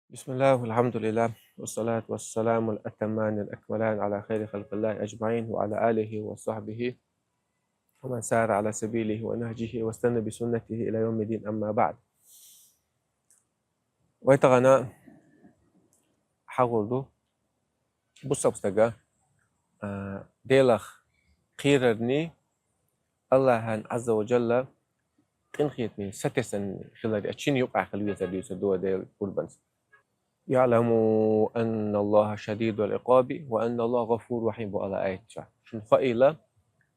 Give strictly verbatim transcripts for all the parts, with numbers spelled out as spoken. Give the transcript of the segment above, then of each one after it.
بسم الله والحمد لله والصلاة والسلام الأتمان الأكملان على خير خلق الله أجمعين وعلى آله وصحبه ومن سار على سبيله ونهجه واستنى بسنته إلى يوم الدين، أما بعد. Вай тахана хьагӀур ду бусалба стага, а, Делах кхерарни, Аллахьан Ӏазза ва Джалла къинхетаман сатессан хилар, а чин юкъахь хила везар дуьйцур ду вай Делан къурбанца. «اعلموا أن الله شديد العقاب وأن الله غفور رحيم» бу Аллахьан аят чохь. Шуна хаийла,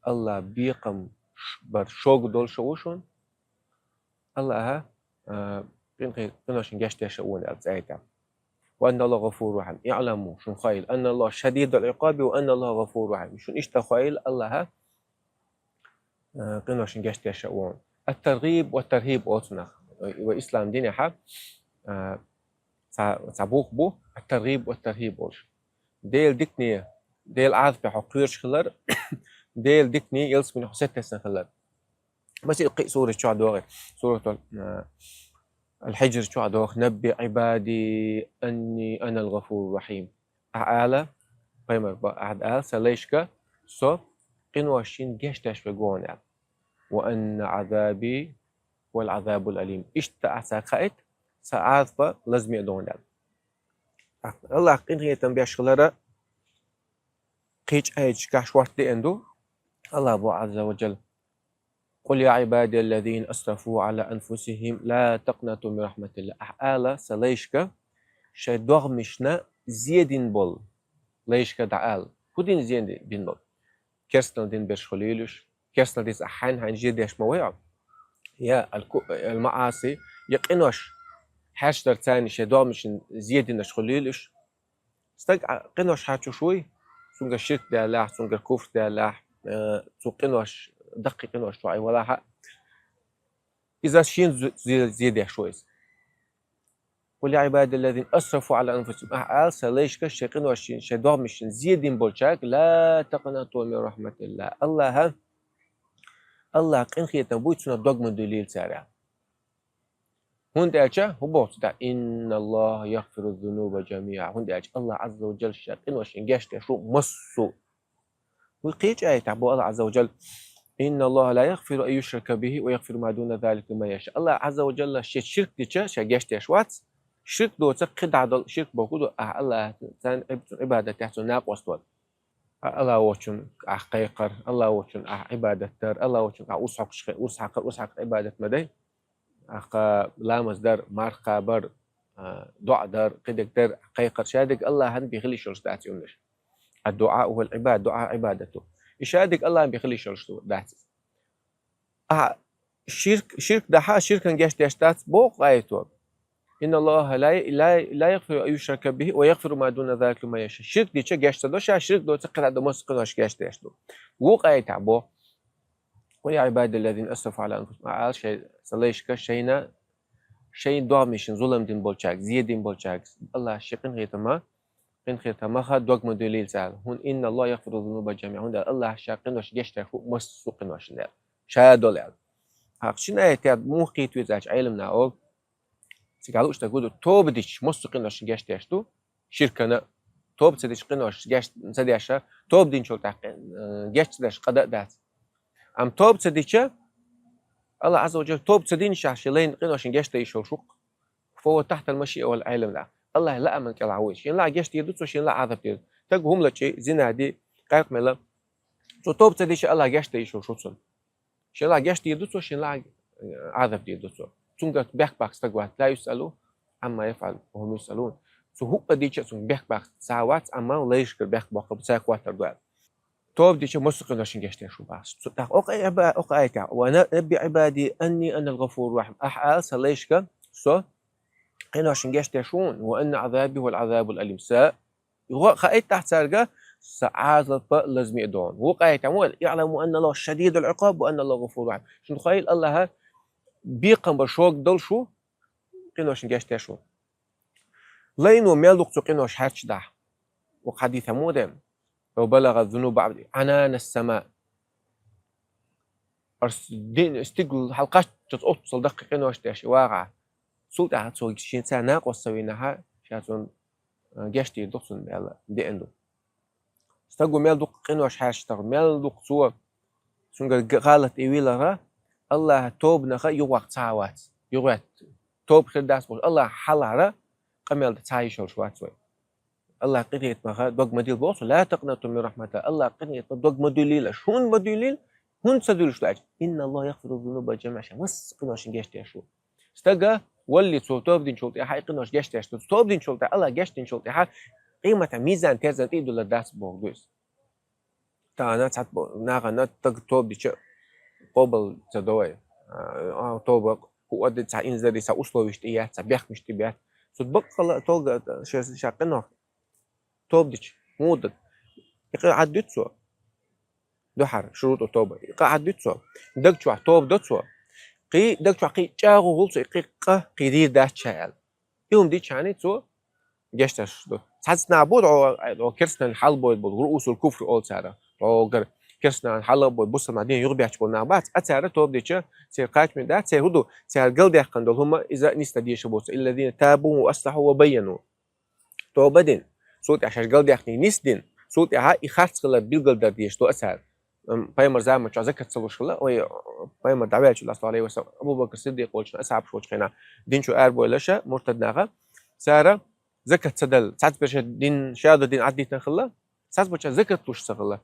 Аллахь бекхам ш-, бар шога долуш ву шуна, Аллахьа, а, къинхи-, къиношна гечдеш а ву аьлла цу аятехь. «وأن الله غفور رحيم». «اعلموا», шуна хаийла, «أن الله شديد العقاب وأن الله غفور رحيم». Шуна иштта хаийла, Аллахьа, а, къиношна гечдеш а ву. Ат-таргӀиб ва тархӀиб олу цунах. Вай ислам динехь, а, цхьа, цхьа бух бу, ат-таргӀиб ва тархӀиб олуш. Делан дикане, Делан Ӏазапе хьо кхоьруш хилар, Делан дикане ялсамане хьо сатессан хилар. Масийтта кхин а сурат чохь догӀу, суратул, а, Аль-Хьиджр чохь догӀу: «نبئ عبادي أني أنا الغفور الرحيم». Ахьа ала, пайхамар, ба-, ахьа ала сан лайшка, со къиношна гечдеш верг ву аьлла. «وأن عذابي هو العذاب الأليم». Иштта ахьа цаьрга хаийта, сан Ӏазап лазаме а ду аьлла. Аллахь къинхетам беш хилар кхечу аяташкахь шортта деана ду. Аллахь боху Ӏазза ва Джалла: «قل يا عبادي الذين أسرفوا على أنفسهم لا تقنطوا من رحمة الله». Ахьа ала сан лайшка, шайн догӀмашна зе дина болу лайшка дӀаала. ХӀун дина зе дина болу? Керстанал дина берш хуьлийла уьш. Керстанал деза ахь хьайна-хьайна зе деш ма вай хьо. Я аль-ку-, аль-маӀаси, я къинош, хьаьрчдар царна шайн догӀмашна зе динарш хуьлийла уьш. Стаг а къинош хьарчош вуй, цуьнгара ширк даьллехь, цуьнгара куфр даьллехь, э, цу къинош, даккхий къинош чохь и валахь а, иза шена зе, зе, зе деш ву иза. «قل يا عبادي الذين أسرفوا على أنفسهم». Ахьа ала сан лайшка, шайн къиношна, шайн догӀмашна зе дина болчаьрга: «لا تقنطوا من رحمة الله». Аллахьа, Аллахь къинхетам буй, цунах дог ма дуьллийла цара. ХӀунда аьлча, хӀун боху цу тӀехь: «إن الله يغفر الذنوب جميعا». ХӀунда аьлча Аллахь Ӏазза ва Джалла шен къиношна гечдеш ву массо а. ХӀун кхечу аятехь боху Аллахь Ӏазза ва Джалла: «إن الله لا يغفر أن يشرك به ويغفر ما دون ذلك لمن يشاء». Аллахь Ӏазза ва Джалла шен ширк дича, ша гечдеш вац. Ширк доцург кхидӀа долу ширк боху ду, ахьа Аллахьан Ӏибадатехь цунна накъост ван. Аллахь воцчунна ахь кхайкхар, Аллахь воцчунна ахь Ӏибадат дар, Аллахь воцчунна ахь урс хьокхуш хи-, урс хьакхар, урс хьакхар Ӏибадат ма дай. Ахь ламаз дар, марха кхабар, а, доӀа дар, кхидерг дар, кхайкхар, шадерг Аллахьан бен хила йиш йолуш дац и хӀуманаш. Ад-дуӀа хӀуа аль-Ӏибада, доӀа Ӏибадат ду. И шадерг Аллахьан бен хила йиш йолуш ду, дац иза. Ахь ширк, ширк дахьа, ширкан гечдеш дац, боху аято. «إن الله لا، لا، لا يغفر أن يشرك به ويغفر ما دون ذلك لمن يشاء». Ширк дича геч ца до ша, ширк доцург кхидӀа долу массо а къинош гечдеш ду. Вукху аятехь боху: «قل يا عبادي الذين أسرفوا على أنفسهم». Ахьа ала шайн, сан лайшка, шайна, шайн догӀмашна зулам дина болчаьрга, зе дина болчаьрга Аллахь шен къинхетама, къинхетамах дог ма дуьллийла цара. ХӀунда: «إن الله يغفر الذنوب جميعا». ХӀунда аьлча Аллахь ша къинош гечдеш ву массо а къиношна аьлла. Ша долу аьлла. ХӀокху шина аятехь муха кхета везачу Ӏеламнаха олу, цигахь лууш дерг хӀун ду, тоба дича массо а къиношна гечдеш ду, ширкана, тоба ца дича къинош геч ца деш, тоба динчул тӀаьхьа, э, геч ца деш къа дан а дац. Амма тоба ца дича, Аллахь Ӏазза ва Джалла тоба ца динчохь шен лайна къиношна гечдан йиш йолуш ву-кх. «فهو تحت المشيئة» олу Ӏеламнаха. Аллахьан лааман кӀелахь ву иза. Шен лаахь гечдийр ду цо, шен лаахь Ӏазап дийр ду. Стаг хӀума лачкъий, зина дий, къаьркъа мел, цо тоба ца дича Аллахь гечдан йиш йолуш ву цунна. Шен лаахь гечдийр ду цо, шен лаахь, э, Ӏазап дийр ду цо. Цуьнгара бехк баккха стаг вац, «لا يسأل عما يفعل وهم يسألون». Цо хӀуъа дича а цуьнга бехк баккха цхьа а вац, амма лайшкара бехк боккхург цаьрга хӀоттор ду аьлла. Тоба дича массо а къиношна гечдеш ву боху. Цу тӀаккха окху Ӏиба-, окху аятехь: «ونبئ عبادي أني أنا الغفور الرحيم». Ахьа ала сан лайшка, со къиношна гечдеш ву, «وأن عذابي هو العذاب الأليم». Сан И гӀо-, хаийта ахь цаьрга, сан Ӏазап лазаме а ду хьуна. Вукху аятехь ма вай: «اعلموا أن الله شديد العقاب وأن الله غفور رحيم». Шуна хаийла, Аллахьа бекхам бар шога долуш ву, къиношна гечдеш ву. Лайно мел ду-кх цу къинош хьаьрчадахь. Вукху хьадисехь ма вай: «لو بلغت ذنوب عبدي عنان السماء». Арс дин, стигла хьалкхаччалц оццул даккхий къинош деш и вагӀахь, цул тӀаьхьа цо шен цара накъост ца вийнахь, ша цунна гешт дийр ду-кх цунна аьлла деана ду. Стага мел дукха къинош хьаьрча тӀехьа, мел дукха цо цуьнгара г-, гӀалат тӀе вийлара, АллахӀа тобанах юхаваккха цхьа а вац. Юхаваьтта тоба хир дац бохуш, АллахӀа хьалхара къамел дан цхьа а йиш йолуш вац вай. АллахӀа къинхетамах дог ма дилла боху цо: «لا تقنطوا من رحمة الله». АллахӀа къинхетамах дог ма дуьллийла аша. ХӀунда ма дуьллийла? ХӀунда ца дуьллуш ду аьлча: «إن الله يغفر الذنوب جميعا». Ша массо а къинош гешт деш ву. Стага валли цо тоба динчул тӀаьхьа и къинош гешт деш ду. Тоба динчул тӀаьхьа, АллахӀа гешт динчул тӀаьхьа къематан мизан-терзан тӀе а дуьллур дац боху ду иза. Тахана цхьацца бо-, нахана стаг тоба дича къобал ца до вай. А, а, тоба хӀу а ди цхьа инзаре, цхьа условиш тӀе яц, цхьа бехкамаш тӀе бац. Цу баккъала тоба ша, ша къинох тоба дича, муха ду? И къа Ӏаддуьту цо? Дуьхьара, шурутӀу тоба. И къа Ӏаддуьту цо? Даг чохь тоба до цо? Кхин даг чохь кхин чӀагӀо хуьлу цо, и кхин къа кхин дийр дац ша аьлла. И хӀума дичхьана цо гешт деш ду. Цхьацца нах бу, дӀо, дӀо керстанан хьалабойр болу, руусул куфр олу цара. ДӀогара керстанан хьалабойр, бусалба дин юхабаьхча болу нах бац, а цара тоба дича, церан кхачаме дац, церан хӀу ду, цара галдаьккхина долу хӀума иза нисдан дезаш бу цо. «إلا الذين تابوا وأصلحوا وبينوا». Тоба дина, цул тӀаьхьа шаьш галдаьккхинарг нисдина, цул тӀаьхьа и харц хилар билгалдар дезаш ду а цара. М, пайхамар заман чохь закат ца луш хилла, вай, пайхамар дӀаваьллачул, саллаллаху Ӏалайхи ва саллам, Абу Бакр Сиддикъ волчу асхьабаш волчу хенахь, дин чу арабевлла муьртад наха, цара закат ца делла, цхьацца берш дин, шадо дин Ӏаддитина хилла, цхьацца берш закат луш ца хилла.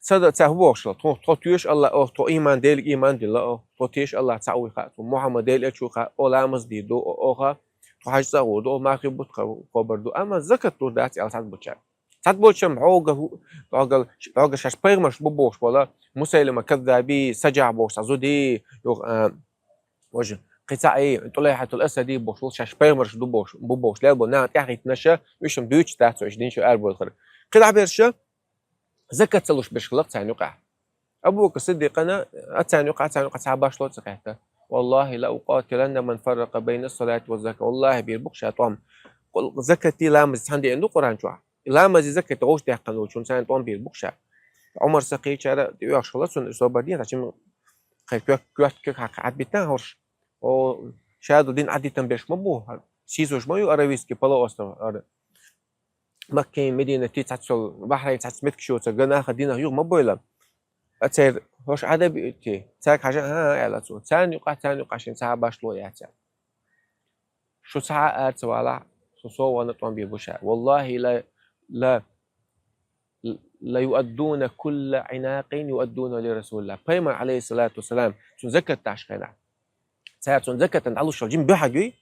Ца да, ца хӀун бохуш хилла? Тхо, тхо теша АллахӀ, оха тхо ийман, Деле ийман дилла, оха тхо теша АллахӀ цхьаъ вуй хаьа, тхо Мухьаммад Дела элча вуй хаьа, оха ламаз дийр ду, оха тхо хьаьж цӀа гӀур ду, оха мархий бутт кхобар ду, амма закат луш дац аьлла цхьацца берш. Цхьацца болчам хьогал, хьогал, хьогал шаьш пайхамарш бу бохуш бола, Мусайлима Каззаби, Саджахь бохуш цхьа зуди, юха, а, важа, кхин цхьа и, Тулайхьатул Асади бохуш бола, шаьш пайхамарш ду бохуш, бу бохуш лел бо, нана тӀаьхьахӀиттинаша, уьш-м дуьйцуш дац, уьш дин чу арабоьлхар. КхидӀа берша, закат ца луш берш хилла царна юкъахь. Абу Бакр Сиддикъана, а царна юкъахь, царна юкъахь цхьа башхало ца кхетта. «والله لأقاتلن من فرق بين الصلاة والزكاة». ВаллахӀи, бийр бу-кх ша тӀом. Къул-, закатий ламазий цхьаьна деана ду Къуръан чохь. И ламазий закатий гӀовш даьккхина волчунна царна тӀом бийр бу-кх ша. Ӏумар сакхийчара тӀеоьхуш хилла цунна, собар дийна, цхьа чим кхин коьрта, коьрта куьг хьакха Ӏадбитина хӀорш. О, шадо дин Ӏадитан берш ма бу, сийсош ма ю Аравийский полуостров, ара. Маккин, Мединати цхьацца йолу, Бахрайн цхьацца меттигаш йоцург, наха динах юха ма бойла. А церан хӀорш Ӏадабиъти, цаьрга хьажа, хӀан, хӀан, аьлла цо. Царна юкъахь, царна юкъахь шен цхьа а башхало яц аьлла. Шу цхьа а ара ца валахь, со сов вахана тӀом бийр бу ша. «والله ل، ل، ليؤدون كل عناق يؤدونه لرسول الله». Пайхамар, Ӏалайхиссалату вассалам, цунна закат даш хенахь, цара цунна закатана дӀалуш йолу жима буьхьиг юй,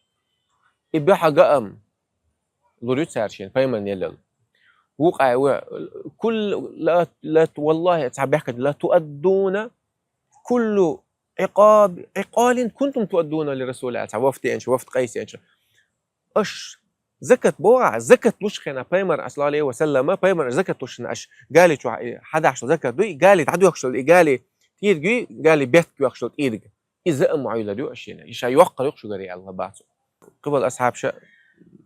и буьхьиг а-м лур ю цара шена пайхамарна еллал. Вукъа а ву, кулл-, ла, ла, валлахӀи, цхьа бехкада, «لتؤدون كل عقاب، عقال كنتم تؤدونه لرسول الله», цхьа ваф деанча, ваф къайсеанча. Аша закат бохахь, закат луш хенахь пайхамар, саллаллаху Ӏалайхи ва саллама, пайхамар закат луш хенахь аша гали чохь, и хьадахьаш закат дуй, и гали дӀадоьхуш долу, и гали тӀийриг юй, гали бетка йоьхуш долу тӀийриг. Иза а ма Ӏуьйлур ю аш шена. И ша йоккхур ю-кх шуьгара аьлла бац. Кхиболу асхьабаша,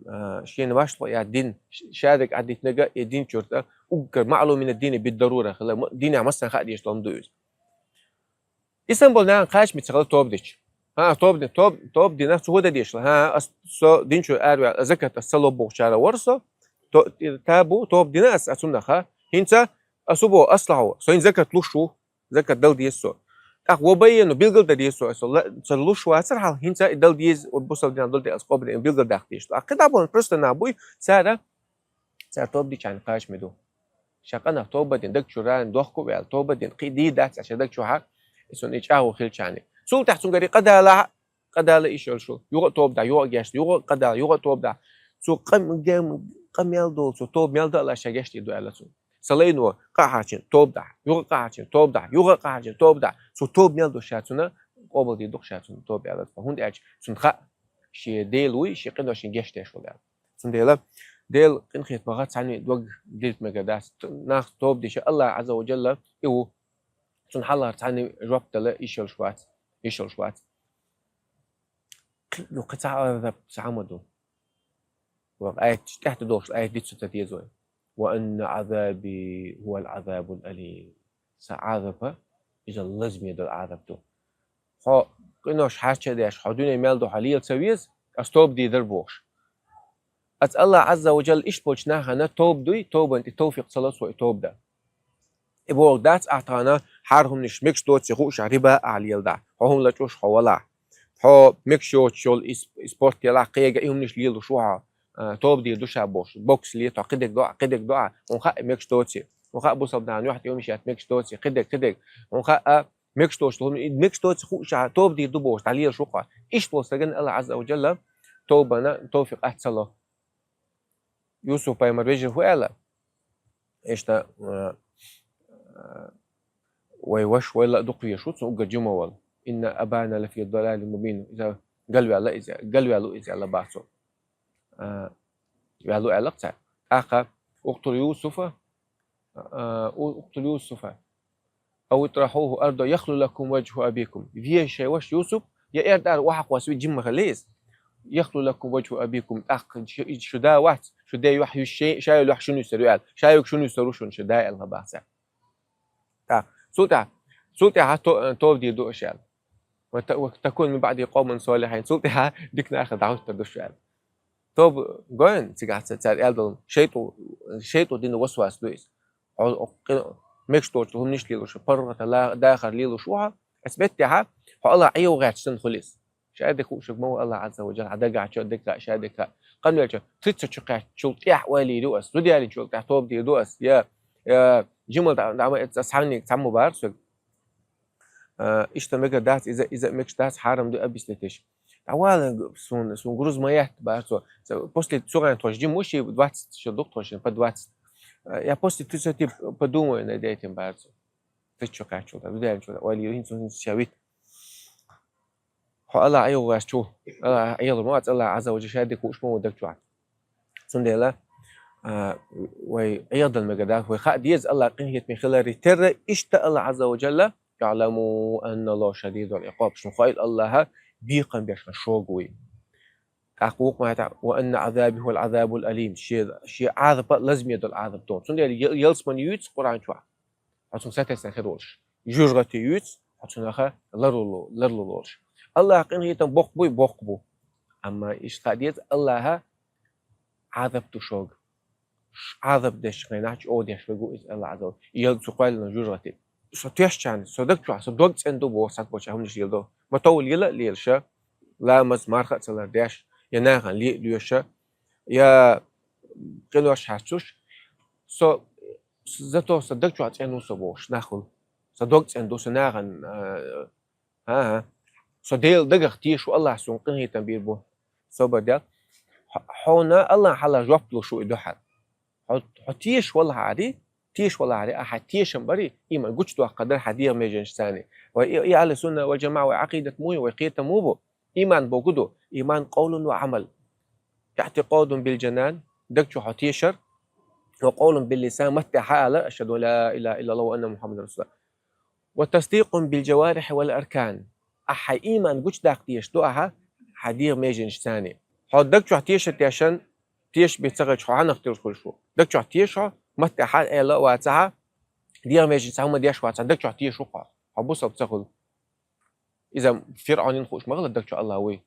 а, шена вашло я дин, ш-, шадерг Ӏадитинарг и дин чуьра уггар маълумина дини биддарура хила, м-, динехь массарна хаа дезаш долу ма ду иза. Исан болу нахана кхачаме ца хила тоба дича. ХӀа, тоба дина, тоба, тоба дина, цо хӀун дан дезаш хила? ХӀа, ас, со дин чуьра араваьлла, закат ас ца ло бохучара вара со, то-, табу, тоба дина ас, а цунах, хӀа? ХӀинца ас хӀун боху, аслахьу, со хӀинца закат луш ву. Закат дала деза со. ТӀаккха ва баййину, билгал дан деза со, со ла-, ца луш вацара хьал, хӀинца и дала деза, бусалба динах дала деза, къобал дина билгал даккха деза. ТӀаккха кхидӀа боху просто нах буй, цара, цара тоба дичарна кхачаме ду. Ша къинах тоба дина, даг чуьра дохко а ваьлла, тоба дина, кхин дийр дац ша даг чохь, и цунна и чӀагӀо хилчарна. Цул тӀаьхьа цуьнгара и къа далахь, къа дала йиш йолуш ву. Юха а тоба дахь, юха а гешт, юха а къа дала, юха а тоба дахь. Цо къа, къа мел долу, цо тоба мел дан а лаьа ша гешт дийр ду аьлла цо. Сан лайно къа хьарчина тоба дахь, юха а къа хьарчина тоба дахь, юха а къа хьарчина тоба дахь. Цо тоба мел ду ша цунна, къобал дийр ду-кх ша цунна тоба аьлла цо. ХӀунда аьлча цунна хаьа, шен Дела вуй, шен къиношна гешт деш волу аьлла. Цундела Дела къинхетамах цхьаьннан дог дилийта мегар дац. Нах тоба дича, АллахӀ Ӏазза ва Джалла и ву. Цунна хьалхара цхьаьннан жоп дала йиш йолуш вац, йиш йолуш вац. Кхин ду, кхин цхьа Ӏазап цхьа ма ду. Ва аят, тӀехь тӀедогӀуш аят диц ца деза вай. «وأن عذابي هو العذاب الأليم». Сан Ӏазап, иза лазаме долу Ӏазап ду. Хьо къинош хьарча а деш, хьо дуьне мел ду хьо лела ца веза, ас тоба дийр дара бохуш. Аца Аллах Азза ва Джалла иштта болчу нахана тоба дуй, тобан тӀе товфикъ ца ло цо и тоба дан. И бохург дац ахь тахана хьархӀумнаш мегаш доций хууш а риба а леладахь. Хьо хӀума лачкъош хьо валахь. Хьо мегаш йоцуш йолу и сп-, и спорт елахь, кхега и хӀуманаш лелуш ву хьо, а, тоба дийр ду ша бохуш. Бокс ле, хьо кхидерг до а, кхидерг до а, хьуна хаьа мегаш доций. Хьуна хаьа бусалба нахана юьхь тӀе хӀуманаш яц мегаш доций, кхидерг, кхидерг. Хьуна хаьа мегаш доцуш долу хӀума, и мегаш доций хууш а тоба дийр ду бохуш, дӀалелаш ву хьо. Иштта волу стагана Аллах Азза ва Джалла тобана товфикъ ца ло. Юсуп-пайхамар вежарий хӀу аьлла? Иштта, а, а, вай ваша вайла а дукха везаш ву, цунна уггар жима вала. «Инна абана лафи далалин мубин». Иза галваьлла иза, галваьлла иза аьлла бац цо. А, ваьлла аьлла цара. ТӀаккха: «Укътулу Юсуфа, а, у-, укътулу Юсуфа». «Ау итрахьуху ардан яхлу лакум ваджху абикум». Веза шайн ваша Юсуп, я эрна ара охьакхосса веза, жима ма хилла иза. «Яхлу лакум ваджху абикум». ТӀаккха шу, иза шу да вац, шу ден юьхь юьсу шен, ша йолу юьхь шуна юьсур ю аьлла. Ша йолу шуна юьсур ву шуна шу да аьлла бац цара. ТӀаккха цул тӀаьхьа, цул тӀаьхьа то-, тоба дийр ду аша аьлла. «Ва та-, ва такуну мин баъди къавман салихьин». Цул тӀаьхьа дика нах дӀахӀуттур ду шу аьлла. Тоба гойн цигахь ца-, цара аьлла долу, шайтӀа, шайтӀа дина васвас ду иза. Хьо, хьо кхин мегаш доцу хӀуманаш лелуш, паргӀата ла-, дахар лелуш ву хьо, аса меттехьа, хьо Аллах Ӏе ву гӀерташ санна хуьлу иза. Ша дика хууш ма ву Аллах Азза ва Джалла, хьан дагахь чо дика, ша дика. Къан велча, трица чу кхаьччул тӀехь ойла йийр ю ас, зуда ялийначул тӀехь тоба дийр ду ас, я, я, жимал дӀа-, дӀа ма эццо, ас хьанниг цхьамма бара соьга. А, иштта мегар дац, иза, иза мегаш дац, хьарам ду объяснить деш. ДӀавала суна, суна груз ма етта, бара цо. Ца-, после цугӀан тхош жима ву ши двадцать, шо дукха тхош, по двадцать. А, я после тридцати подумаю над этим, бара цо. Трица чу кхаьччул, да, дудаьллачул, ойла йийр ю хӀинца, хӀинца ша вит. Хьо Аллах Ӏе ву гӀерташ ву. Аллах Ӏелур ма вац, Аллах Азза ва Джалла ша дика хууш ма ву даг чохь. Цундела, а, вай Ӏехадала мегар дац, вай хаа деза Аллах къинхетаме хиларе терра, иштта Аллах Азза ва Джалла: «ИӀламу анналлаха шадидул Ӏикъаб». Шуна хоийла Аллаха бекхам беш хан шога вуй. ТӀаккха вукху мата: «Ва анна Ӏазаби хӀуал Ӏазабул алим». Шен, шен Ӏазап лазаме долу Ӏазап ду. Цундела я-, ялсамани юьйцу Къуръан чохь, хьо цунах сатесна хир волуш. ЖуьжгӀати юьйцу, хьо цунах ларлур-, ларлур волуш. Аллаха къинхетам боккха буй, боккха бу. Амма иштта хаа деза Аллаха Ӏазап ду шога. Ш-, Ӏазап деш хенахь чӀогӀа деш вегу иза Аллах Азза ва Джалла. Ял цу кхоьллина жуьжгӀати. Со тешчарна, со даг чохь, со дог цӀена ду боху, схьа болчу хӀуманаш лела ду. Ма товла лела а лелаша, ламаз, марха а ца лардеш, я нахана ле а лоьша, я къинош хьаьрцуш. Со, зато со даг чохь цӀена ву со бохуш, нах хуьлу. Со дог цӀена ду, со нахана, а, ХӀан-хӀа. Со Делан дагах теша ву, Аллах суна къинхетам бийр бу. Собар де. Хьо-, хьуна Аллахьан хьалха жоп луш ву и дуьхьал. Хьо, хьо теша валахьари, теша валахьари, ахьа тешам бари, иман гучудоккхур дара хьан дегӀан меженаш царна. Вай и, и Ахьлу Сунна вал ДжамаӀа вай Ӏакъидат муй, вай кхетам муй бу? Иман боху ду, иман къовлун ва Ӏамал. ИӀтикъадун бил джанан, даг чу хьо тешар, ва къовлун бил лисан, матте хьан алар: «Ашхаду ан ла илаха иллаллах ва анна Мухаммадан расулуллах». «Ва тасдикъун бил джаварихьи вал аркан». Ахьа иман гучудаккха дезаш ду ахьа, хьан дегӀан меженаш царна. Хьо даг чохь теша тешан, теша бен ца хилча, хьо хьанах тилуш хуьлуш ву? Даг чохь теша хьо, матте хьан эла а вацахьа, дегӀан меженаш цхьа хӀума деш вацахьа, даг чохь теша ву хьо. Хьо бусалба ца хуьлу. Иза ФирӀавнина хууш ма хилла даг чу Аллах вуй.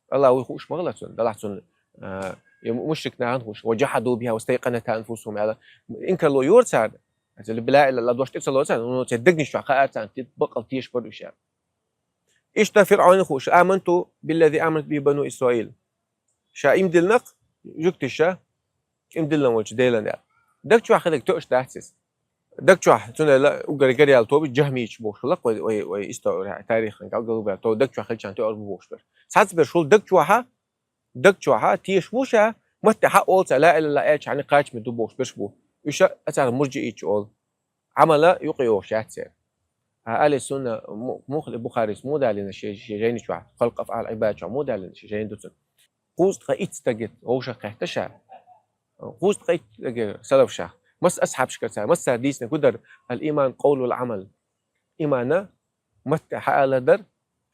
Аллах вуй хууш ма хилла цунна. Далахь цунна, а, и мушрик нахана хууш. «Ва джахьаду бихьа вастайкъанатхьа анфусухум», аьлла. Инкарло йора цара. Аса ла илаха иллаллах дош тӀе ца лора царна, но церан дегнаш чохь хаьара царна, те-, бакъал теша бара уьш аьлла. Иштта ФирӀавнина хууш: «Аманту биллази аманат бихьи бану Исраил». Ша иман диллинарг жуьгтиша, иман диллина волчу Делан аьлла. Даг чохь хиларг тоьуш дац иза. Даг чохь, цундела уггар гар яьлла тоба джахмийчу бохуш хилла, вай, вай, вай истори, тарихана галгалбаьлла тоба, даг чохь хилчарна тоьар бу бохуш берш. Цхьацца берш хул даг чохьа, даг чохьа теша ву ша, матте хьан олу цара ла илаха иллаллах аьлча хьан кхачаме ду бохуш берш бу. Уьш а цара мурджиийчу олу. Ӏамала юкъа йогӀуш яц церан. А Ахьли Сунна му-, мухли Бухарис муха далийна шен, шен жайни чохь, Халкъ афӀал Ӏибад чохь муха далийна шен жайни дуьйцург. Кхузткъа итт стаг вовшахкхетта ша. Кхузткъа итт стаг салаф ша. Маса асхьабашкара цара, маса цара дийцинарг хӀун дара: «Ал-иман къовлун ва Ӏамал». Имана матте хьан алар дара,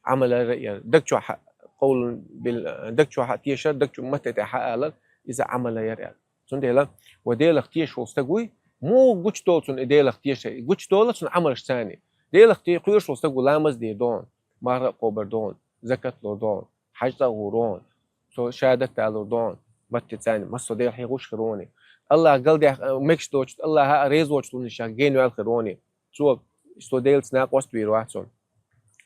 Ӏамал яр яра. Даг чохь хьан къовлун бил, даг чохь хьан тешар, даг чу матте тӀе хьан алар, иза Ӏамал яр яра. Цундела, ва Делах теша волу стаг вуй, муха гучудолу цунна и Делах теша, гучудолу цунна Ӏамалш царна. Делах те-, кхоьруш волу стаг ву ламаз дийр догӀун, марха а кхобар догӀун, закат лур догӀун, хьаьж цӀа а гӀур догӀун, цо шахӀадат далур догӀун, Матте цани, массо Дела хьехош хир вуни. Аллах галдех, э, мекш доцу, Аллаха реза воцу лунишах генвел хир вуни. Цо, цо Делаца накъост вийр вац цо.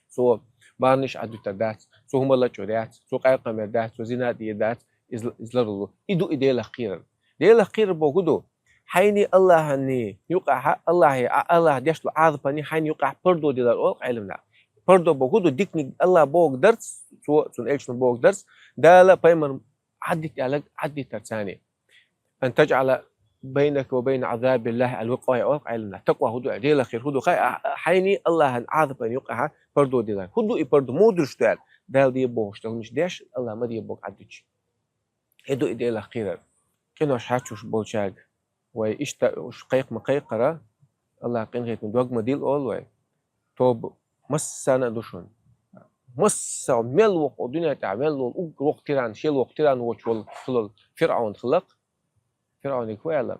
Цо барниш Ӏадуьтар дац, цо хӀума лачур яц, цо къайкъамер дац, цо зина дийр дац, изла-, изларулу. И ду и Делах кхерар. Делах кхерар боху ду. Хьайни Аллахьанни юкъахьа, Аллахье, а, Аллахь деш долу Ӏазапанни хьайни юкъахь пардо дилар олу Ӏеламнаха. Пардо боху ду, дикниг Аллах боху дарц, цо, цунна элчано боху дарц, Дала пайхамар Ӏаддит аьлларг Ӏаддитар цани. Ан таджӀала байнака ва байна Ӏазабиллахи ал-викъая олу Ӏеламнаха. Такъва хӀу ду, Делах кхерар хӀу ду, хай, а, а, хьайни Аллахьан Ӏазапан юкъахьа пардо дилар. ХӀу ду и пардо, муха дуьллуш ду аьлла? Дала де бохуш долу хӀуманаш деш, Аллах ма де боху Ӏаддича. И ду и Делах кхерар. Къинош хьачуш болчаьрга вай иштта уьш кхайкха-кхайкхара, Аллах къинхетаме дог ма дилла олу вай. Тоба массарна а ду шуна. Масса мел воккха дуьнен тӀехь мел волу уггар воккха тиран, шел воккха тиран воцуш волу хилла ФирӀаун хилла-кх. ФирӀауниг хӀу аьлла?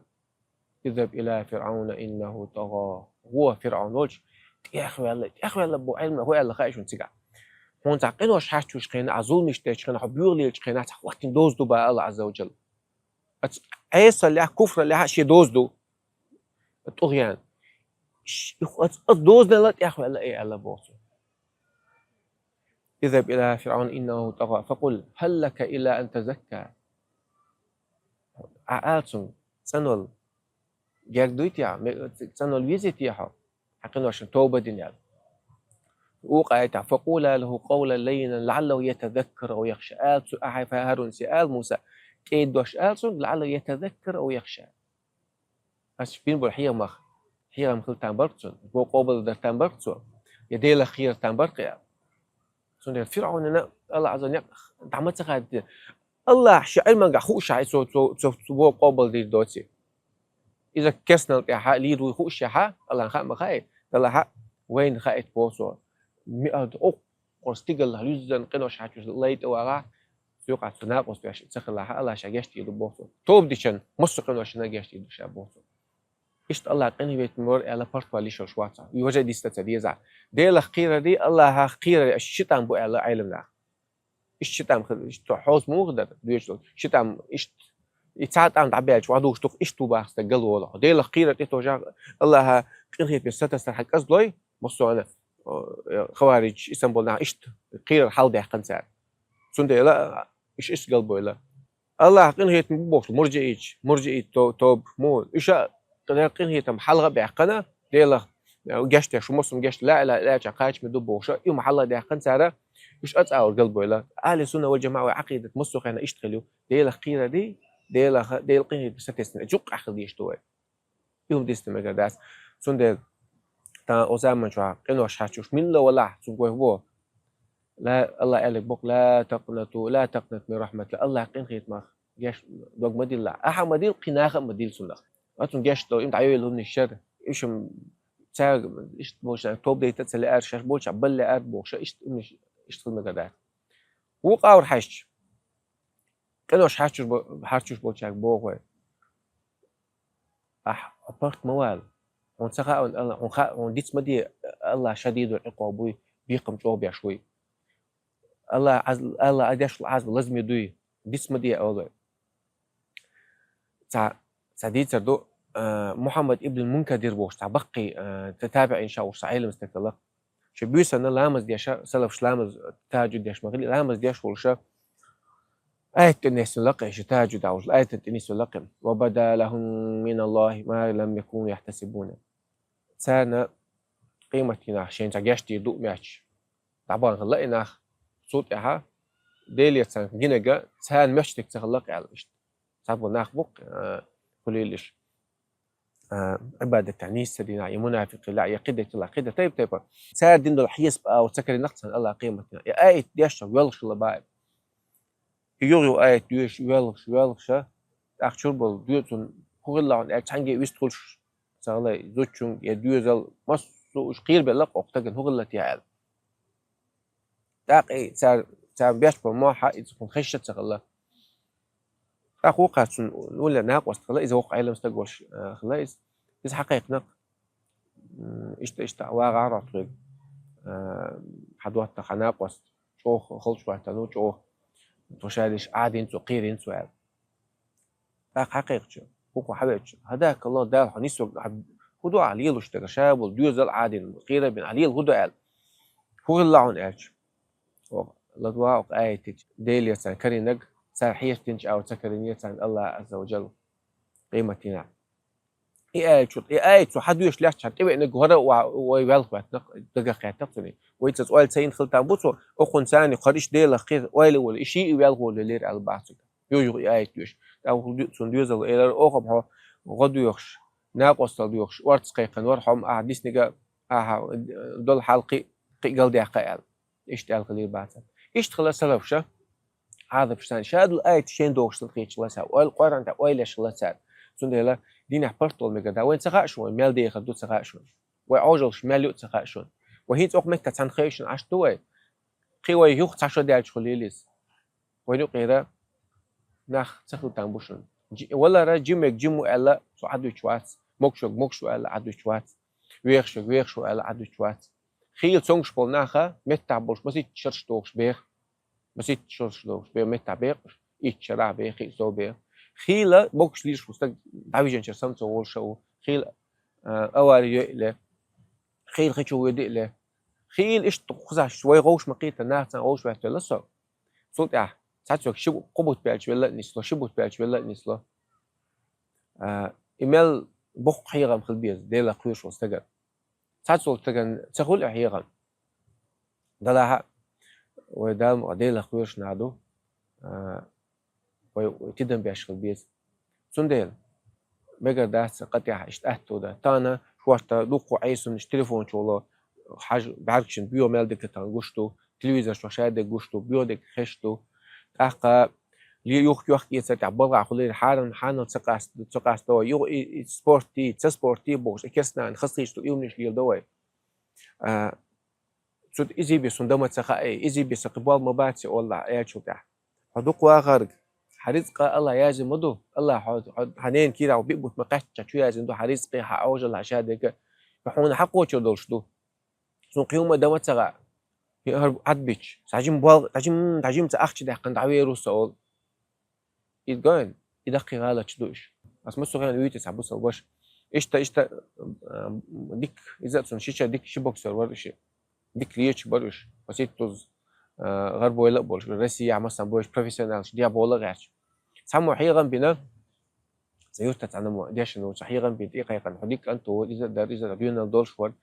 Изаб ила ФирӀауна иннаху тӀагӀа. Вон ФирӀаун волчу тӀехваьлла, тӀехваьлла бу Ӏилма хӀу аьлла хаьа шуна цигахь? Хьуна цхьа къинош хьачуш хенахь, а зулмаш дечу хенахь, хьо боьха лелачу хенахь цхьа хӀоттина доза ду бан Аллах Ӏазза ва Джалла. Оцу Ӏесаллехь, куфраллехь шен доза ду. ТӀугӀян. Ш-, оц-, оцу дозанал тӀехваьлла и аьлла боху цо. Изаб ила ФирӀауна иннаху тӀагӀа. Факъул, хӀал лака ила ан тазакка. Ахьа ала цунга, цӀанвала герга дуй те хьо, ме-, цӀанвала везий те хьо? Хьан къиношна тоба дина аьлла. Вукху аятехь, факъула лаху къавлан лаййинан лаӀаллаху ятазаккару ав яхша. Ала цу, ахьа ХӀарунсе ала, Муса, кӀеда дош ала цунга, лаӀаллаху ятазаккару ав яхша. Ас бина болу хьехамах, хьехам хила там баркъ цунна, бо къобалдар там баркъ цо, я Делах кхерар там баркъ я. Цундела ФирӀаунна Аллах Ӏазза некъ дӀа ма ца хаьдда. Аллах шен Ӏилманга хууш хьа, цо, цо, цо, цо бо къобалдийр доций. Иза керстанал тӀехьа лийр вуй хууш яхьа, Аллахьан хаа ма хаьий, Далла хьа вайна хаийта боху цо. Миад оккхур стигаллах юьззан къинош хьачуш лайта вагӀахь, цу юкъахь цу накъост веш ца хилахьа, Аллах ша гечдийр ду боху цо. Тоба дичан, массо а къиношна гечдийр ду ша боху цо. Иштта Аллах къинхетам вара аьлла, портфоль йиш йолуш вацахь. И важа диста ца дезахь. Делах кхерарий, Аллахьах кхерарий аша ши тӀам бу аьлла Ӏилманах. Иштта ши тӀам хила, иштта хьоз муха дара, доьшуш долу. Ши тӀам, иштта, и цхьа тӀам дӀабаьлча, вадугуш дукха иштта ву баха стаг гал волахь. Делах кхерар тӀе тожа, Аллахьа къинхетаме сатасар хьан кӀазлой, массо а, э, хаварич, Исамбул нах иштта кхерар хьалдаьккхина цара. Цундела, иш иштта галбойла. Аллах къинхетам бу бохуш, муржиич, муржиит то-, тоба, муха. Иша къинхетам хьалха баьккхина, Делах, э, гечдеш, массум гечда, ла илаха иллаллах кхачаме ду бохуша, и ма хьалха даьккхина цара, уьш ацӀа алар галбойла. Ахьли сунна вал жамаӀа вай Ӏакъидат массо а хенахь иштта хила ю. Делах кхерарий, Делах, Дела къинхетам сатесна, жукъ ахьа хила деш ду вай. И хӀума дисна мегар дац. Цундела тхан о заман чохь къинош хьачуш милла валахь, цунга вай хӀун боху? Ла, Аллах аьлларг боху: «Ла такънату, ла такънату мин рахматилла». Аллах къинхетамах геш дог ма дилла. Ахьа ма дилла, кхин наха а ма дилла цунах. Ма цунна геш до, им дӀайойла хӀуманаш шара. Ишим цаьрга иштта болчарна тоба дайта а ца лаьара, шаьш болчарна бала лаьара бохуша, иштта, иштта хила мегар дац. Вукху агӀор хьаьжча, къинош хьарчуш бо-, хьарчуш болчаьрга боху вай. Ахь паргӀат ма вала. Хьуна ца хаьа, хьуна Алла-, хьуна хаьа, хьуна диц ма де, Аллах шадидул Ӏикъаб вуй, бекхам чӀогӀа беш вуй. Аллах Ӏаз-, Аллах Ӏа деш волу Ӏазап лазаме дуй, диц ма де, олу вай. Цхьа, цхьа дийцар ду, а, Мухьаммад ибн Мункадир бохуш, цхьа баккхий, а, та-, табиӀин ша вуш, цхьа Ӏелам стаг хилла. Шу буьйсанна ламаз деша, салафаш ламаз, тахажжуд деш ма хили, ламаз деш волуша, аят тӀе несна лакхе, шу тахажжуд а вуш, аят тӀе несна лакхе. «Ва бада лахум миналлахи ма лам якуну яхтасибуна». Царна къематдийнахь шайна цхьа гечдийр ду моьттуш, дӀабахана хилла и нах, цул тӀаьхьа Деле царна гинарг царна моьттуш дерг ца хилла-кх аьлла иштта. Цхьаболу нах бу-кх, а, хуьлийла уьш, а, Ӏибадатехь нийса ца дина, я мунафикъ хилла, я кхидерг хилла, кхидерг тайп-тайпана. Цара дина долу хьесап а цо ца карийна-кх царна Аллах къематдийнахь. И аят дешча воьлхуш хилла баъ. И юха-юха аят доьшуш, воьлхуш, воьлхуша, тӀаккха чуьра болу доьзална хӀун хилла хьуна аьлча, цхьаьнгге а вист хуьлуш ца хилла, зудчуьнга я доьзал, массо а уьш кхерабелла-кх, оха стагана хӀун хилла те аьлла. ТӀаккха и цара, цара беш болу мохь а иза хӀума хезаш а ца хилла. ТӀаккха вукхара цунна уллера накъост хилла, иза воккха Ӏелам стаг волуш, а, хилла иза. Иза хьакхайкхина-кх, м, иштта, иштта, вагӀахьара тхоьга, а, хьан доттагӀа хьан накъост, чӀогӀа халчу хӀоттаьрна ву, чӀогӀа тхо ша деш Ӏадина цо, кхерийна цо аьлла. ТӀаккха хьакхайкхача, хӀокхо хьавеча, хӀадака Аллах, Дала хьо нисваргва, хьа хӀу ду ахьа лелаш дагар, ша бола доьзал Ӏадина, кхерабина, ахьа лела хӀу ду аьлла. ХӀу хилла хьона аьлча. Оха, ладувгӀа оха аятича, Дела царна карийнарг, цар хьерчинча а ца карийнай царна Аллах Азза ва Джалла къематдийнахьа. И аят цо, и аят цо хьадоьшуш лаьттача, тӀавеанарг хӀара а ва-, вай велха ваьттина, дагах кхаьттар цунна. Вай цӀа ойла ца йина хила там бу цо, укхунна царна кхар иштта Делах кхера ойла а вола, и ший а велха волалера аьлла бац цо. Юй-юй и аят доьшуш. ТӀаккха хӀу ду-, цун доьзало элира, оха-м хьо гӀо доьхуш, накъостал доьхуш, орца кхайкхина вар хьо-м, ахьа диснарг а, ахьа дола хьал кхы, кхы а галдаьккха аьлла. Иштта аьлла хилира бацар. Иштта хилар салафаша. Ӏазапаш санна, ша дола аят шийна догӀуш санна кхеташ хилла цар, ойла, Къуръан тӀа ойла еш хилла цар. Цундела динехь паргӀато мегар да, вайна ца хаьа шоана, мел дехар ду ца хаьа шоана. Вай Ӏожаллаш мел ю а ца хаьа шоана. Вай хӀинца оха меттехь цхьана хевшина Ӏаш ду вай. Кхы вай юха цхьа шо даьлча хулийла иза. Вайна юкъера нах ца хила там бу шуна. Жи-, валара жимерг жима ву аьлла, цо Ӏадуьтуш вац. Могушверг могуш ву аьлла, Ӏадуьтуш вац. Вехашверг вехаш ву аьлла, Ӏадуьтуш вац. Хийла цомгуш болу наха меттахь болуш масийтта шарш догӀуш беха. Масийтта шарш догӀуш беха, меттахь беха уьш. Итт шарахь беха, кхин а сов беха. Хийла могуш лийш ву стаг дӀавижинчара самца волуш а ву. Хийла, а, авари йо а ле. Хийла хи чу воьду а ле. Хийла иштта кхузахь вай гӀовш ма кхета, нахаца гӀовш ваьттавелла со. Цул тӀаьхьа цхьацца ши бу-, кхо бутт баьлча велла а нисло, ши бутт баьлча велла а нисло. А, и мел боккха хьехам хила беза, Делах кхоьруш волу стагана. Цхьацца волу стагана ца хуьлу и хьехам. Делахь а, вай Дала мукъ лахь Делах кхоьруш нах ду, а, вай тидам беш хила беза. Цундела, мегар дац къа тӀехь иштта атта ду дан. Тахана шортта дуккха Ӏесамнаш телефон чу волу, хьажа бӀаьргашна боьха мел дерг тахана гуш ду, телевизор чохь ша дерг гуш ду, боьха дерг хезаш ду. ТӀаккха ле-, юхк-йохк эцар тӀехь балхахь хуьлийла, хьарам, хьанал ца къаста, ца къаста вай. Юха и, и спорт дий, ца спорт дий бохуш, и керстанан хазахеташ ду, уьйранаш леладо вай. А, цу изий бен сан дан ма ца хаьа, изий бен сан кхин болх ма бац, олу Делан элчано тӀехь. Хьо дукха вахарг, хьан рицкъа Аллах яздина ма ду. Аллах хьо, хьо, хьан ненан кийрахь биъ бутт ма кхаьчча, чу яздина ду хьан рицкъа, хьан Ӏожалла, хьан ша дерг. Хьуна хьакхочур долуш ду. Цунна кхин хӀума дан ма ца хаьа. ХӀара Ӏадбича, цхьа жима болх, цхьа жима, цхьа жима цхьа ахча даьккхина дӀавер ву со, олу. И гой, и даккхий гӀалаташ ду уьш. Ас массо а хенахь вуьйцу цхьа бусалба ваша. Иштта, иштта, а, дика, иза а цунна шича дика ши боксер вара уьш. Дика лечу бара уьш. Масийтта туза, а, гӀарбойла а болуш, Россияхь массанхьа болуш профессионалаш деш болу а гӀерташ. Цхьаммо хьехам бина, цхьа юьртахь цхьаьна мо дешна ву, цхьа хьехам бина тӀекхайкхина, хьо дика кӀант ву, иза а дара, иза а дара, доьналла долуш вара.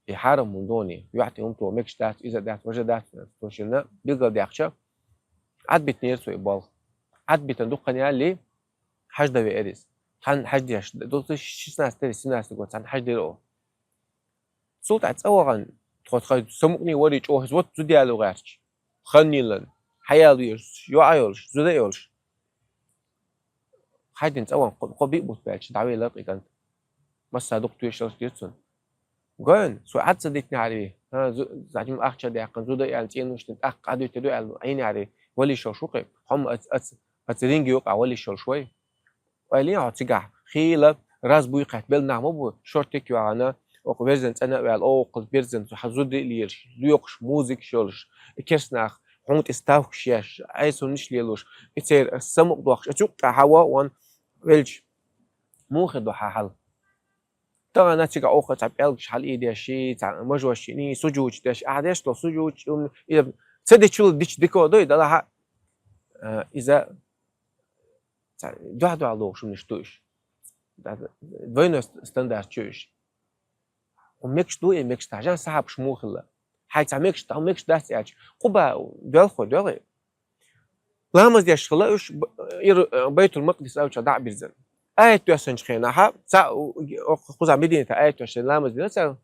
И хьарам хӀума доне, юьхь тӀе хӀума тоха мегаш дац, иза дац, важа дац, цо шинна билгалдаьккхича, Ӏадбитинера цо и болх. Ӏадбитина дукха хан ялале, хьаждан веара иза. Цхьаьна хьаждеш, ду-, ду-, шестнадцатый, семнадцатый год, цхьаьна хьаждира оха. Цул тӀаьхьа цӀа вахана, тхо тхан самукъане варий чӀогӀа иза, вот зуда яло гӀерташ. Хан йиллина, хьаял везаш, йоӀ а йолуш, зуда а йолуш. Хьаьждина цӀа ван кхо, кхо-биъ бутт баьлча, дӀавелира кхин кӀант. Массо а дукха тоьшаллаш дира цунна. Гой, со Ӏад ца дитинехьарий, хӀа, зу-, зӀадим ахча даьккхина, зуда аьлла, цӀеношна тӀаккха къа дуьтур ду аьлла, Ӏийнехьарий, валийш йолуш ву кхин. Хьо-м аца, аца, аца ринге юкъахь валийш йолуш вай. Ойла е хьо цигахь, хийла, раз буй кхетта, белла нах ма бу, шортик йоьгӀна, оха верзан цӀена а ваьлла, оха берзан цу хьан зуда а лелаш, лоькхуш, музыкаш йолуш, и керстанах хьуна тӀе ставкаш еш, Ӏесамнаш лелош, и церан самукъадоккхуш, оцу юккъехь хьан ван велча, муха хир ду хьан хьал? Тахана цигахь оха цхьа пӀелгаш хьалаийдеш, цхьа мажош йиний, сужудаш деш, ахьа деш долу сужудаш, и ца дечул дича дика а ду, и далахьа, а, иза цхьа дуьхь-дуьхьал догӀуш хӀуманаш ду уьш. Двойной ст-, стандарт ю уьш. Хьо мегаш ду, и мегаш дац, жан сахьабаш муха хилла. Хьайн цхьа мегаш, хьо мегаш дац аьлча, Къуба доьлху, доьлху. Ламаз деш хилла уьш, б-, ир-, Байтул-Макъдис аьллачу дӀа а бирзина. Аят доьссинчу хенахьа, цхьа, о-, кхуза Мединате аят доьссина ламаз дина цара,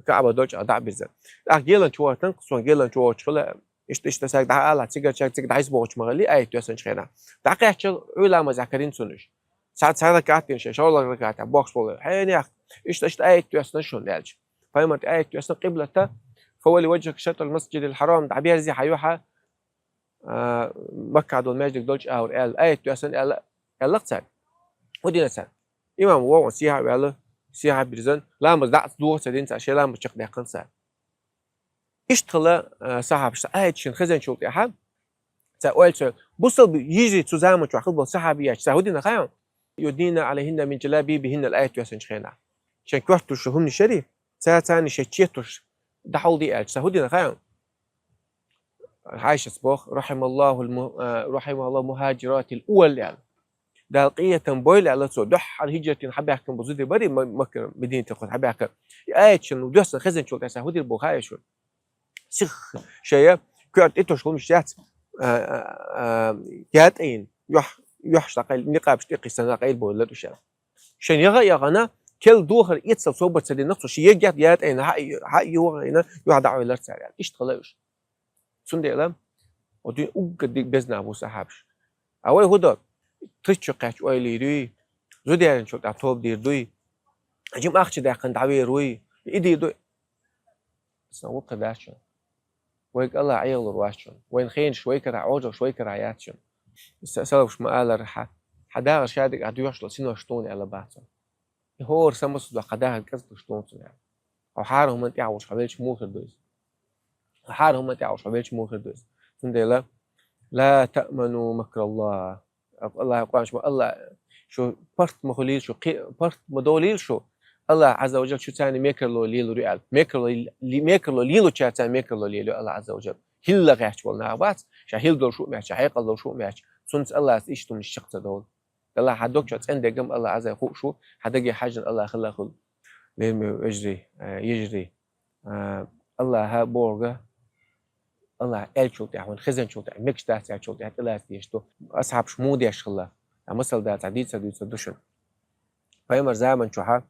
Каъба долчу дӀа а бирзина. ТӀаккха гелан чу вахтанга, сон гелан чу вахча хилла, иштта, иштта саг дӀа а ала, цигара чаг цига дӀа иза бохучу ма хилли, аят доьссинчу хенахь. ДӀакхаьчча, хьуй ламазехь карийна цунна уьш. Цхьа, цхьа ракаат дина шайн, шолгӀа ракаатехь бохуш болу. Хьенех, иштта, иштта аят доьссина шуна аьлча. Пайхамар аят доьссина къиблата, фавалли ваджхака шатрал масджидил хьарам, дӀаберзий хьан юьхьа, а, Маккахь долу маьждиг долчу агӀор аьлла, аят доьссина аьлла, аьлла-кх цара. ХӀун дина цара? Имам вогӀун сехьа а ваьлла, сехьа а бирзина, ламаз дӀа а догӀу ца дина цара, шайн ламаз чекхдаьккхина цара. Иштта хилла, а, сахьабаш, аят шайна хезначул тӀаьхьа, цара ойла ца, Бусалба йижарий цу заман чохь хилла болу сахьабияташ, цара хӀун дина хаьий хьуна? «يدنين عليهن من جلابيبهن» аят доьссинчу хенахь. Шайн коьртехь хӀуманаш ярий, цара царна шайн четарш дӀахьулдий аьлча, цара хӀун дина хаьий хьуна? Ӏайшас боху: «رحم الله الم-، رحم الله المهاجرات الأول», аьлла. Дала къинхетам бойла аьлла цо, дуьххьара хӀижрат дина хьабаьхкина болу зуда барий, Ма-, Маккара, Мединате кхуьнан хьабаьхкина. И аят шена доьссина хезначул тӀаьхьа хӀун дийр бу хаьий шуна? Сиха шайн коьрта тӀе тосуш хӀуманаш яц, а, а, а, ятӀийна, юьхь-, юьхьаш дӀакъайла, никъабаш тӀе кхийсина дӀакъайла бовла уьш аьлла. Шайн яха а яхана, кел дохар эцал собар ца дина цо, шен егга ятӀийна, хьа-, хьайохийна, юьхь дӀа а Ӏойла цара аьлла. Иштта хилла уьш. Цундела, оцу дуьйна уггар дика безна бу сахьабаш. А вай хӀун до? Тхаьш чу кхаьчча ойла йийр юй, зуда яринчул тӀаьхьа тоба дийр дуй, жима ахча даьккхина дӀавер вуй, и дийр дуй. Сан вукху дац шуна. Вайга АллахӀ Ӏехалур вац шуна. Вайн хенаш вай карахь, Ӏожаллаш вай карахь яц шуна. Са-, салафаш ма-аллара, хьан, хьан дагӀар ша дика ахь доьхуш долу синош тхуна аьлла бац. И хӀора самасо доху хьан дагӀар кӀезиг луш тхуна цунна аьлла. Хьо хьарам хӀуманна тӀехь волуш хьо велча муха хир ду иза? Хьо хьарам хӀуманна тӀехь волуш хьо велча муха хир ду иза? Цундела: «لا تأمنوا مكر الله». АллахӀа къонча ма, АллахӀ, шу парт ма хуьлийла шу, кхи-, парт ма долийла шу. АллахӀ Ӏазза ва Жалла шу царна мекарло лелур ю аьлла. Мекарло, ли-, мекарло лелочаьрца мекарло лелайо АллахӀ Ӏазза ва Жалла. ХӀилла гӀерташ болу нах бац, ша хӀилла долуш хӀума моьтту, ша хьекъал долуш хӀума моьтту. Цунца АллахӀа иштта хӀуманаш чекх ца довла. АллахӀ хьан дог чохь цӀена дегам АллахӀа Ӏазза хууш ву, хьан даге хьаьжжина АллахӀ хилла хуьлу. Лераме вежарий, а, йижарий. А, АллахӀа бохург, АллахӀа аьллачул тӀаьхьа, вайна хезначул тӀаьхьа, мегаш дац аьллачул тӀаьхьа тӀелаца дезаш ду. Асхьабаш муха деш хилла? Ткъа масал дала цхьа дийца, дуьйцур ду шуна. Пайхамар заман чохь,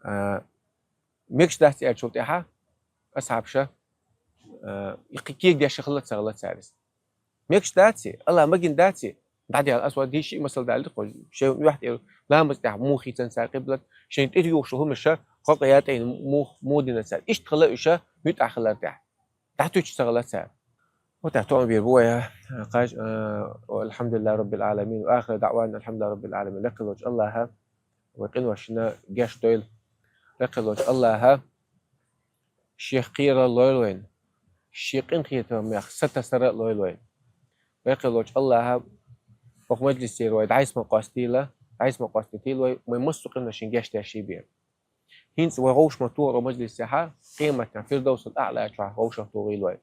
а, мегаш дац аьллачул тӀаьхьа асхьабаша, а, и кхи-, кега деш хилла ца хилла цара иза. Мегаш даций? АллахӀа магийна даций? ДӀадаьлла, аса ван дийши масал далли, кхо шайн юьхь тӀера ламаз тӀехь муха хийцина цара къиблат, шайн тӀе юхуш хӀуманаш хьокъа ятӀийна муха, муха дина цара. Иштта хилла уьш, муьтӀахь хилар тӀехь. ДӀатуьйцуш ца хилла цара. Вот тӀехь тоам бийр бу вай, а, кхаж-, а, الحمد لله رب العالمين، وآخر دعوانا الحمد لله رب العالمين. Лекха волчу АллахӀа вай къиношна гечдойла. Лекха волчу АллахӀа Шех кхерар лойла вайна. Шен къинхетамех сатасар а лойла вайна. Лекха волчу АллахӀа хӀокху мажлисера вай дӀасма къостийла, дӀасма къостийтийла вай, вай массо а къиношна гечдеш бен. ХӀинца вай гӀовш ма тухура мажлисехь, къематехь Фирдовсул АӀла чохь гӀовшах тухийла вай.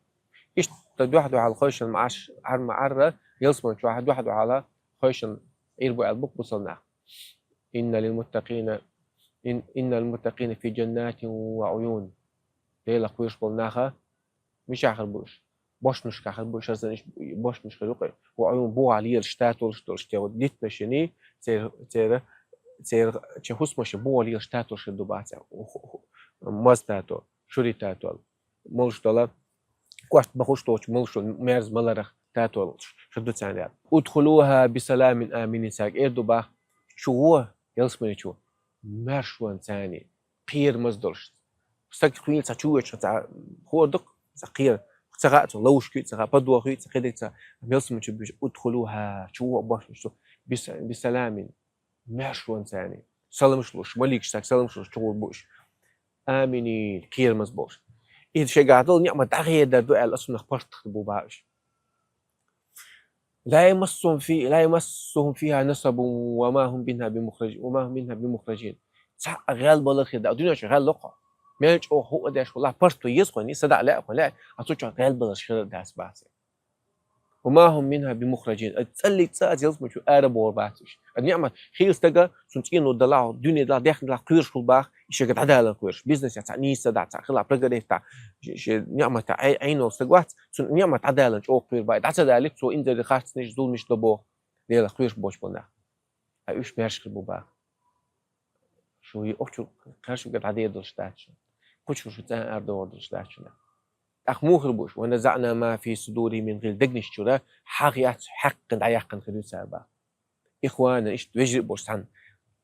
Иштта дуьхь-дуьхьал хойшина ма Ӏаш, Ӏар ма Ӏарра, ялсаман чохь дуьхь-дуьхьал хойшина Ӏийр бу аьлла бу бусалба нах. إن للمتقين، إن، إن للمتقين في جنات وعيون. Делах кхоьруш болу наха мичахь хир бу уьш? Бошмашкахь хир бу уьш, хӀара санна уьш бошмаш хир ю-кх. وعيون, бухахь лелаш татолаш долуш, те вот диттанашний, церан, церан, церан чу хӀусамашна бухахь лелаш татолаш хир ду бац, ху-, ху-, маза тато, шури тато. Молуш дола, кошта бахуш доцчу молушо мерза маларах татолуш хир ду царна аьлла. ادخلوها بسلام آمنين, цаьрга эр ду бах, чу гӀо, ялсамани чу, маьршонца, кхерамаза долуш. Стаг хуьйла цхьа чу воьдуш, цхьа хӀора ду-кх, цхьа кхера, ца хаьа цунна, ловушка ю, ца хаьа, подвох ю, ца кхидерг ца, ялсамани чу буьйш, ادخلوها, чу гӀо бохуш ду, бис-, بسلام, маьршонца, саламаш луш, маликаш цаьрга саламаш луш чугӀур бу уьш. آمنين, кхерамаза болуш. И шайгахь долу ниӀмат дӀахедар ду аьлла, аса нах паргӀат бу бах уьш. لا يمسهم في-، لا يمسهم فيها نصب وما هم منها بمخرج-، وما هم منها بمخرجين. Цхьа а гӀелбалар хир дац. Дуьнен чохь гӀелло-кх хьо. Мел чӀогӀа хӀуъа деш волахь, паргӀато еза хьуна, садаӀа лаьа хьуна, лаьа, а цу чохь гӀелбаларш хир дац бах церан. وما هم منها بمخرجين. Аса цӀаллиг цӀа а ялсамани чу ара бохур бац уьш. Аса ниӀмат хийла стага, цунна цӀено далахь, дуьне далахь, даьхни далахь кхоьруш хир бах, и шайга дӀадаларна кхоьруш. Бизнес яц, нийса дац, хила прогресс дац, ши-, ши ниӀмат Ӏе-, Ӏийна волу стаг вац, цунна ниӀмат дӀадаларна чӀогӀа кхоьрур бах. ДӀа ца далийта, цо инзаре харцнаш, зуламаш до боху. Делах кхоьруш боцу болу нах. Ткъа уьш маьрша хир бу бах. Шу и охчул кхершимга дӀадер долуш дац шуна. Кхучур шу цӀа ардохур долуш дац шуна. ТӀаккха муха хир бу уьш? ونزعنا ما في صدورهم من غل. Дегнаш чуьра хьагӀ яц, хьаькхна дӀаяьккхина хир ю цара бах. إخوانا, иштта вежарий а болуш цхьаьна.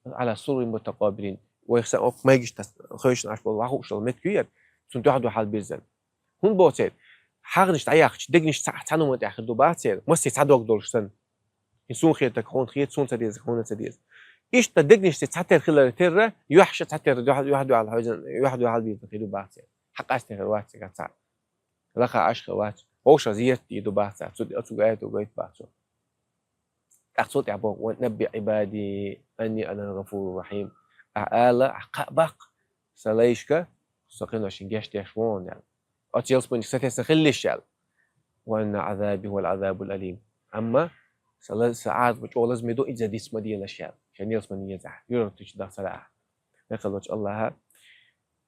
على سرر متقابلين. Вайх сан окху майгаш тас хойшина Ӏаш болу, вахуш долу меттиг ю яра, цунна дуьхьа-дуьхьал бирзина. ХӀунда боху церан? ХьагӀнаш дӀаяьккхича, дегнаш цхьа-, цхьана хӀуманна тӀехь хир ду бах церан, массий цхьа дог долуш санна. И суна хетарг хьуна хета, суна ца дезарг хьуна ца деза. Иштта дегнаш цхьатерра хиларе терра, юьхьаш а цхьатерра дуьхьа-, юьхьа-дуьхьал хьойзан, юьхьа-дуьхьал бирзина хир ю бах церан. Хьакъ къаьстина хир вац цигахь цхьаъ. Лаха Ӏаш хир вац. Вовшах зерат дийр ду бах цара. Цу, оцу гаьту гайта бах цо. ТӀаккха цул тӀехьа боху: «Ва набби Ӏибади анни анал гъафуру рахим». Ахь ала, ахь кхаъ баккха сан лайшка, со кхин шуна гечдеш ву аьлла. Оцу ялсаманиг сатесна хилалаш аьлла. «Ва анна Ӏазаби хувал Ӏазабул алим». Амма сан ла-, сан Ӏазап чӀогӀа лазаме ду, иза диц ма делаш аьлла. Шен ялсамани езахь, юьртачу даха ца лаахь. Векхалволчу Аллахьа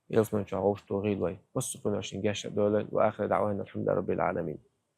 ялсамани чохь вовшах тухийла вай. Массо а кхин шуна гечдойла. Ва ахиру даъвана анил хьамдулиллахӀи раббил Ӏаламин.